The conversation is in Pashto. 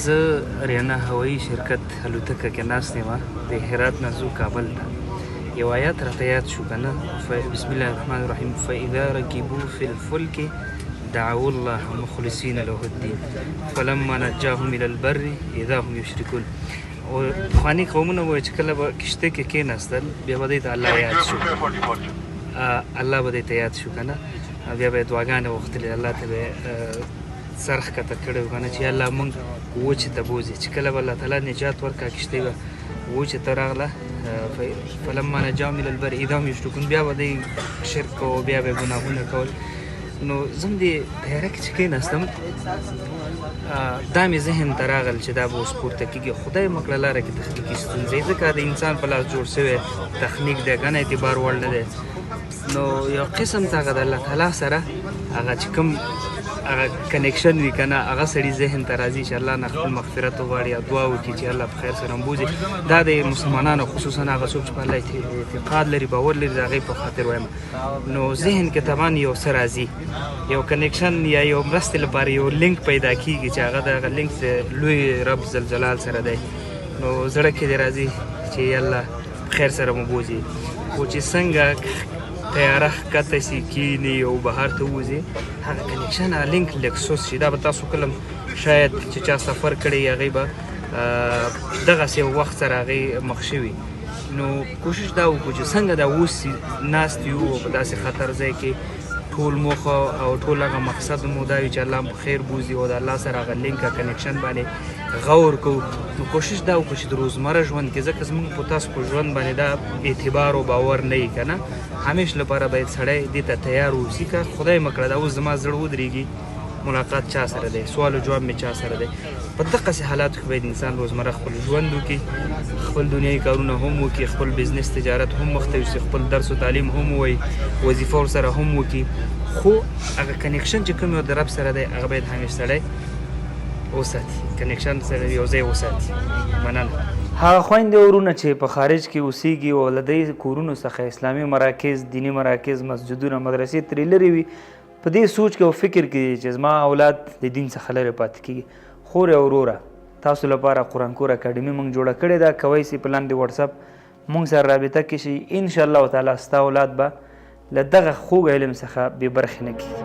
زه ریانا هوایي شرکت الوتکه کې ناست یم، د هرات نه ځو کابل ته. یو آیات راته یاد شو که نه، بسم الله الرحمن الرحیم، فاذا رکبوا فی الفلک دعوا الله مخلصین له الدین فلما نجاهم الى البر اذا هم یشرکون. او پخواني قومونه به چې کله به کښتۍ کې کېناستل، بیا به دوی ته الله یاد شو، الله به دوی ته یاد شو که نه، بیا به یې دعاګانې غوښتلې، الله ته به سر ښکته کړی و که نه چې الله موږ وچې ته بوځي. چې کله به الله تعالی نجات ورکړه، کښتۍ به وچې ته راغله، فلما نجاهم الى البر اذا هم یشرکون، بیا به دوی شرک کوو، بیا به یې ګناهونه کول. نو زه هم دې طیاره کې چې کېناستم، دا مې ذهن ته راغل چې دا به اوس پورته کېږي، خدای مه کړه لاره کې تخنیکي ستونزې، ځکه د انسان په لاس جوړ شوی تخنیک دی که نه، اعتبار وړ نه دی. نو یو قسم ته هغه د الله تعالی سره هغه چې کوم هغه کنیکشن وي که نه، هغه سړي ذهن ته راځي چې الله نه خپل مغفرت وغواړي او دعا وکړي چې الله په خیر سره بوځي. دا د مسلمانانو خصوصا هغه څوک چې په الله اعتقاد لري، باور لري، د هغې په خاطر وایم. نو ذهن کې طبعا یو څه راځي، یو کنیکشن یا یو مرستې لپاره یو لینک پیدا کیږي چې هغه د هغه لینک د لوی رب ذوالجلال سره دی. نو زړه کې دې راځي چې الله خیر سره مو بوځي. خو چې څنګه طیاره ښکته سي، کیني او بهر ته ووځي، هغه کنیکشن هغه لینک لږ سست شي. دا به تاسو کله شاید چې چا سفر کړی، هغوی به دغسې وخت سره هغوی مخ شوي. نو کوشش دا وکړو چې څنګه دا اوس ناست یو په داسې خطر ځای کې، ټول موخه او ټول هغه مقصد مو دا وي چې الله په خیر بوځي او د الله سره هغه لینک کنیکشن باندې غور کوو. نو کوشش دا وکړو چې د روزمره ژوند کې، ځکه زموږ په تاسو په ژوند باندې دا اعتبار او باور نه وي که نه، همیش لپاره باید سړی دې ته تیار اوسي که خدای مه کړه دا اوس زما زړه ودرېږي، ملاقات چا سره دی، سوال او جواب مې چا سره دی. په دقسې حالاتو کې باید انسان روزمره خپل ژوند وکړي، خپل دنیایي کارونه هم وکړي، خپل بزنس تجارت هم مخته یوسي، خپل درس او تعلیم هم ووایي، وظیفه ورسره هم وکړي، خو هغه کنیکشن چې کوم یو د رب سره دی هغه باید همیش سړی وساتي، کنیکشن سره یو ځای وساتي. مننه. هغه خویندې او ورونه چې په خارج کې اوسیږي او له دې کورونو څخه اسلامي مراکز، دیني مراکز، مسجدونه، مدرسې ترې لرې وي، په دې سوچ کې او فکر کې دي چې زما اولاد د دین څخه لرې پاتې کېږي. خورې او وروره، تاسو لپاره قرآن کور اکاډمي موږ جوړه کړې ده، کوی سي په لاندې واتساپ موږ سره رابطه کې شي، ان شاء الله تعالی ستا اولاد به له دغه خوږ علم څخه بې برخې نه کېږي.